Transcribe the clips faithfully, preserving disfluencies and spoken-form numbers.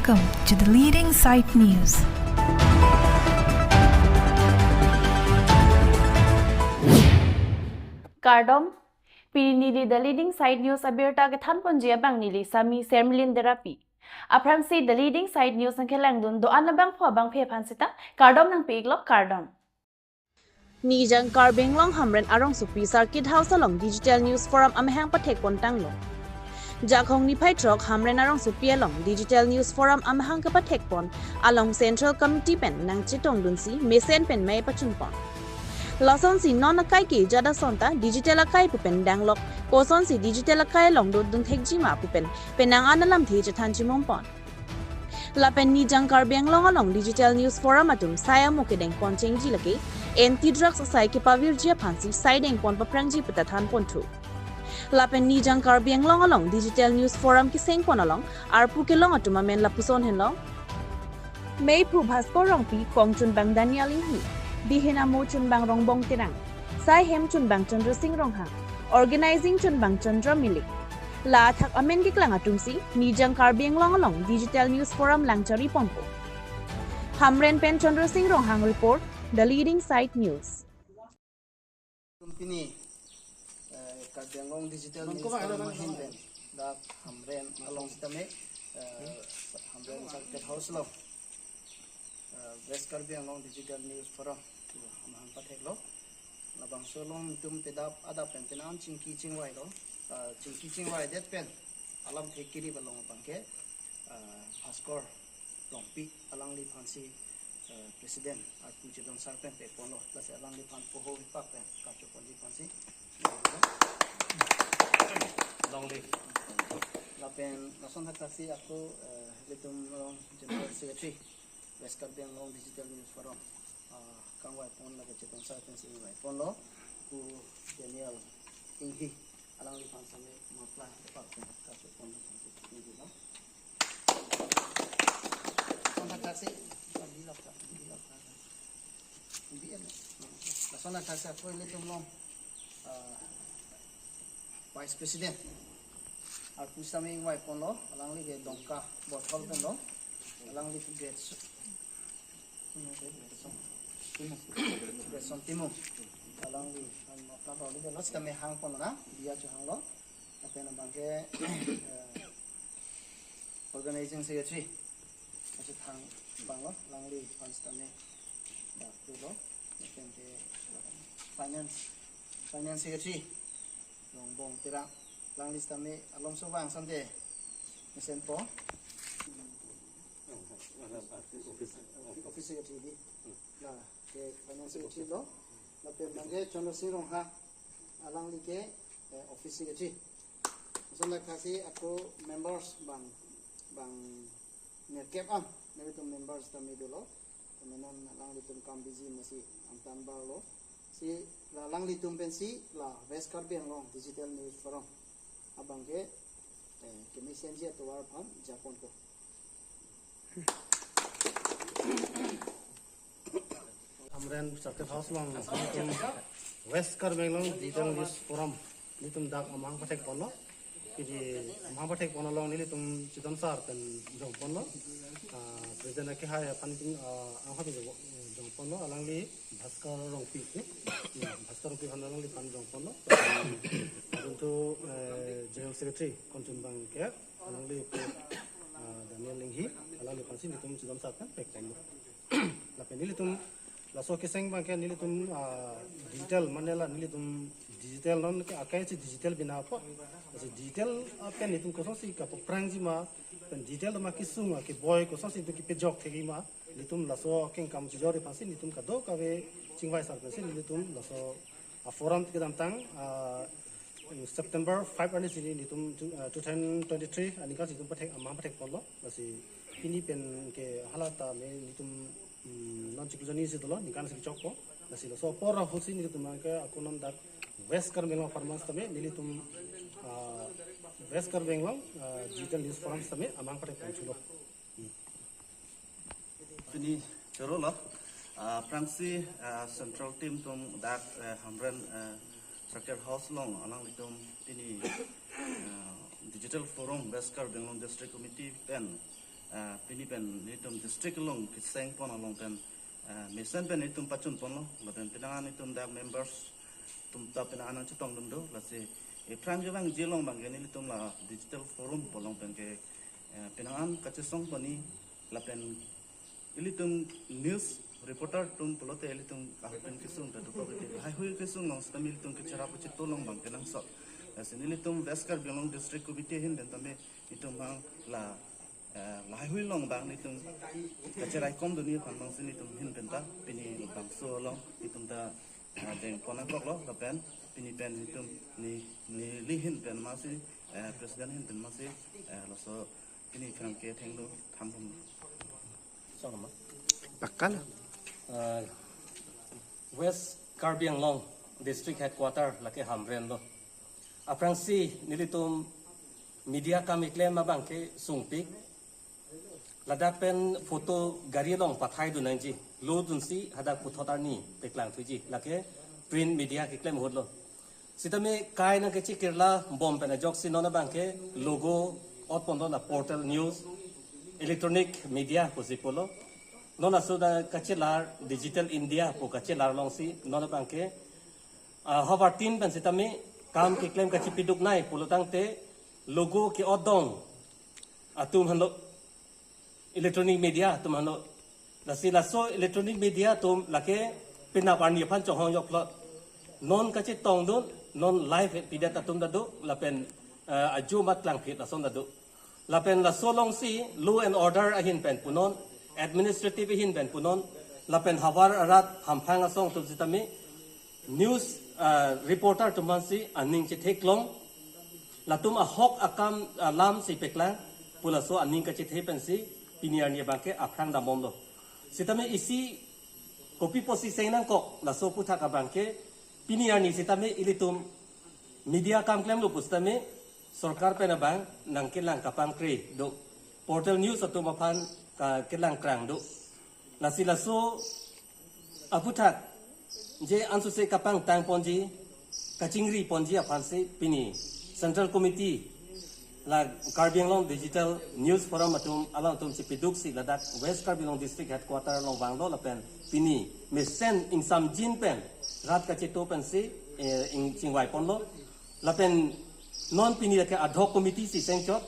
Welcome to the leading site news. Kardom, pini neli the leading site news abirta kethanponji abang neli Sami Sermilin Derapi. Aphrangsi the leading site news nangkelangdun do-an abangphu abangphi aphan seta kardom nangpi-iklo, kardom. Nijang Karbi Anglong Hamren arongsopi Circuit House along Digital News Forum amahang pathekpontanglo. Jakhong niphai throk Hamren arongsopi along Digital News Forum amahang kepathekpon along Central Committee pen nangchetongdunsi mesen pen mei pachunpon. Lasonsi non akai ke jada sonta digital akai pu pen danglok, kosonsi digital akai along dodun thekjima pu pen penang an alamthe chethan chimompon. Lapen Nijang Karbi Anglong along Digital News Forum atum sai amo kedengpon chengji lake anti drugs asai kepavirji aphansi sai dengpon paphrangji puta thanponthu. Lapen Nijang Karbi Anglong along Digital News Forum kesengpon along arpu kelong atum amen lapuson henlo: Meiphu Bhaskor Rongpi, kongchunbang Daniel Inghi, bihin amo chunbang Rongbong Terang, saihem chunbang Chandra Singh Ronghang, organizing chunbang Chandra Milik. La athak amen keklang atumsi Nijang Karbi Anglong along Digital News Forum langchari ponpo. Hamren pen Chandra Singh Ronghang report, the leading site news. Pini, eh, Karbi Anglong Digital News Forum ahin pen dak Hamren along sitame, eh, Hamren Circuit House along, eh, West Karbi Anglong Digital News Forum amahang patheklo. Labangso along itum pedap adap pen penang chingki chingvailo, eh, chingki chingvaidet pen alamthe kiri along abangke, eh, Bhaskor Rongpi, alangliphansi, eh, President arpu chedon sar pen pekponlo, lasi alangliphan poho hipak pen kachokponji aphansi. Long live. Lapen lason thakthaksi ako, eh, ilitum along General Secretary West Karbi Anglong Digital News Forum, ah, kangvaipon lake chedon sar pensi ingvaiponlo, Pu Daniel Inghi, alangliphan sitame mapla department kachokpon pensi ingjilo. Lason thakthaksi, lason thakthaksi ako ilitum along, ah, Vice President arpu sitame ingvaiponlo, alangli ke Dongka Bothol penlo, alangli ke Gerson, Gerson Timung, alangli, um, apna alangli ke lo sitame hangponlo na, diya chohanglo, lapen abangke, eh, Organizing Secretary, Achet Hangbang lo, alangliphan sitame dak pulo, lapen ke Finance, Finance Secretary, Rongbong Terang, alangli sitame alomso vang asonte mesenpo. Office, Office Secretary di. La ke Finance Secretary lo. Lapen abangke Chandra Singh Ronghang, alangli ke, eh, Office Secretary. Lason thakthaksi ako members bang, bang nerkep an, nelitum members sitame dolo. Tame non alanglitum kam busy masi angtan barlo. Si la alanglitum pensi la West Karbi Anglong Digital News Forum abangke, eh, kemesenji atovar aphan japonpo. Hamren Circuit House along, West Karbi Anglong Digital News Forum, nelitum dak amahang pathekponlo. Pini amahang pathekpon along nelitum chedon sar pen jongponlo. Ah, President akehai aphan nelitum, ah, anghap jong, jongponlo, alangli Bhaskor Rongpi, eh? Ya, Bhaskor Rongpi aphan, alangliphan jongponlo. Adun tu, eh, General Secretary kongchunbang ke, alangli, ah, Daniel Inghi, alangliphansi nelitum chedon sar pen pekponlo. Lapen nelitum laso keseng abangke nelitum, ah, digital, mane la nelitum digital non ke akai si digital bina po. Lasi digital apen nelitum kosonsi kapaphrangji ma, pen digital ma kesung ma keboi kosonsi nelitum kepajok thekji ma, nelitum laso akengkam chejor aphansi nelitum kadokave chingvai sar pensi nelitum laso a-forum kedamtang, ah, September five arni si nelitum two, ah, two thousand twenty-three aningkan si nelitum pathek, amahang pathekponlo. Lasi pini pen ke hala tame nelitum, mm, non chiklo jani si dolo, ningkan si chokpo. Lasi laso apor ahut si nelitum ke ako non dak West Karbi Anglong apharman sitame nelitum, ah, West Karbi Anglong, ah, Digital News Forum sitame amahang pathekpon thulo. Pini chorolo, ah, aphrangsi, ah, central team atum dak, eh, Hamren, eh, Circuit House along alanglitum pini, ah, Digital Forum West Karbi Anglong District Committee pen, Ah, pini pen nelitum district along keseng pon along pen, ah, mesen pen nelitum pachun ponlo, lapen penang an nelitum dak members atum ta penang an nangchetongdun do, lasi aphrang kevangji along abangke nelitum la digital forum pu along pen ke, eh, penang an kachesong pon-i, lapen ilitum news reporter atum pulote ilitum ahut pen kesung ta dokok ite, lahaihui kesung along sitame ilitum kecherap kachito along abangke nangsot. Lasi nelitum West Karbi Anglong District Committee ahin pen tame itum abang la, eh, lahaihui along abang nelitum kacheraikom dun-i aphan abangsi nelitum ahin pen ta pini bangso along itum ta, eh, deng pon nangkoklo, lapen pini pen itum ne, neli ahin pen masi, eh, president ahin pen masi, eh, laso pini aphrang ke thengno thanbom. Song ma? Pakal. Uh, West Karbi Anglong District Headquarter lake Hamren lo. Aphrangsi nelitum media kam keklem abangke sungpik. Ladak pen photo gari along pathaidun nangji. Lodunsi hadak puthot arni peklangthuji. Lake print media keklem ahut lo. Sitame kai nangkachekirla bom pen ajoksi non abangke logo ot ponlo, la portal news, electronic media pusi pulo. Non laso ta kachelar Digital India pu kachelar alongsi non abangke, ah, havartin pen sitame kam keklem kachepiduk nai pulo tangte logo ke-ot dong atum henlo, electronic media atum henlo. Lasi laso electronic media atum lake penap arni aphan chonghong joklo. Non kachetongdun, non live pidet atum ta do, lapen, eh, ajo mat klangphit lason ta do. Lapen laso alongsi law and order ahin pen punon, administrative ahin pen punon, lapen havar arat hamphang asong atum sitame news, ah, reporter atum aphansi aning chetheklong, latum ahok akam, ah, alamsi peklang pu laso aning kachethe pensi pini arni abangke aphrang dambomlo. Sitame isi kopi pusi seng nangkok laso aphuthak abangke, pini arni sitame ilitum media kam klemlo pusitame sorkar pen abang nangkelang kapangkre do, portal news atum aphan ka kelang krang do. Lasi laso aphuthak je ansose kapangtang ponji, kachingri ponji aphansi pini Central Committee la Karbi Anglong Digital News Forum atum alangtum chepiduksi ladak West Karbi Anglong District Headquarter along vanglo, lapen pini mesen ingsamjin pen rat kachito pensi, eh, ing chingvai ponlo. Lapen non pini lake ad hoc committee si sengchot.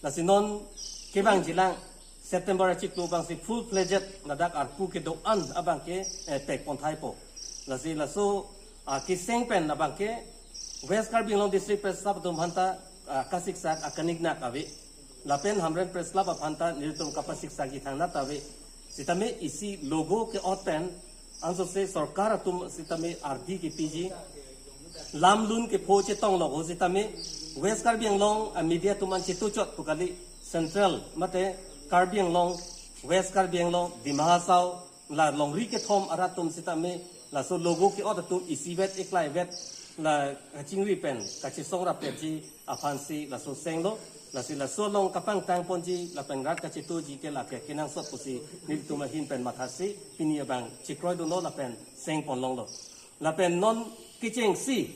Lasi non kevangjilang September achiklo abangsi full fledged ladak arpu kedo-an abangke, eh, pek ponthaipo. Lasi laso, ah, keseng pen abangke West Karbi Anglong District Press Club atum aphanta, ah, kasiksak akaniknak ave. Lapen Hamren Press Club aphanta nelitum kapasiksak ji thangnat ave. Sitame isi logo ke-ot pen ansose sorkar atum sitame ardi kepiji, lamlun kepho chetong logo sitame West Karbi Anglong, ah, media atum an chetochot pu kali, Central mate Karbi Anglong, West Karbi Anglong, Dima Hasao, la longri kethom arat atum sitame laso logo ke-ot atum isivet iklaivet la kachingri pen kachesong rapetji aphansi laso senglo. Lasi laso along kapangtang ponji lapen rat kachitoji ke lake kenangsot pusi nelitum ahin pen mathasi pini abang chekroidunlo lapen seng ponlonglo. Lapen non kechengsi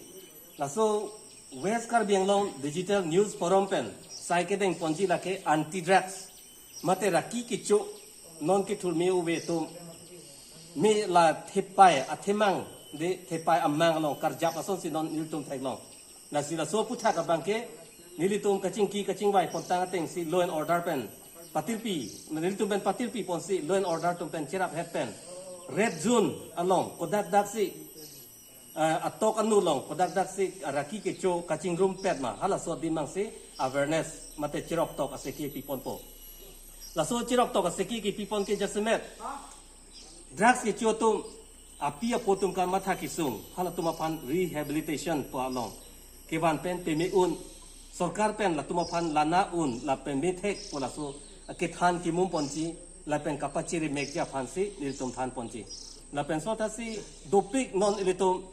laso West Karbi Anglong Digital News Forum pen sai kedeng ponji lake anti drugs mate raki kecho, non kethur me-ove atum, me la thepai athemang, de thepai amang along karjap asonsi non nelitum theklong. Lasi laso aphuthak abangke nelitum kachingki kachingvai pontang atengsi law and order pen patirpi, nelitum pen patirpi ponsi law and order atum pen cheraphet pen red zone along kodak daksi, eh, atok anu along kodak daksi raki kecho kachingrumpet ma, halaso adim abangsi awareness mate cheroktok aseki piponpo. Laso cheroktok aseki kepipon ke jasemet drugs kecho atum api apo atum kamatha kesung, halatum aphan rehabilitation pu along kevan pen peme un, sorkar pen latum aphan lana un, la peme thek pu laso kethan kemum ponji, lapen kapachiri mekji aphansi nelitum than ponji. Lapen sotasi dopik non ilitum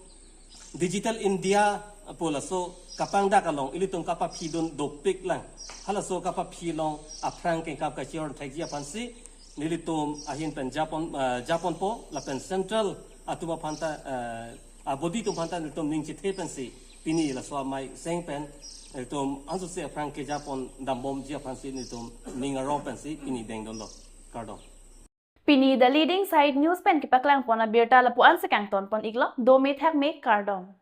Digital India pu laso kapangdak along ilitum kapaphidun dopik lang. Halaso kapaphi along aphrang kengkap kachirong thekji aphansi nelitum ahin pen japon, eh, japonpo, lapen Central atum aphanta, eh, abodi atum aphanta nelitum ning chethe pensi pini laso amei seng pen Itum ansose aphrang kejapon dambomji aphansi nelitum ning arong pensi pini dengdunlo. Kardom. Pini The Leading Side News pen kepaklangpon abirta lapu-ansi kangtonpon-iklo, dome thakme, kardom.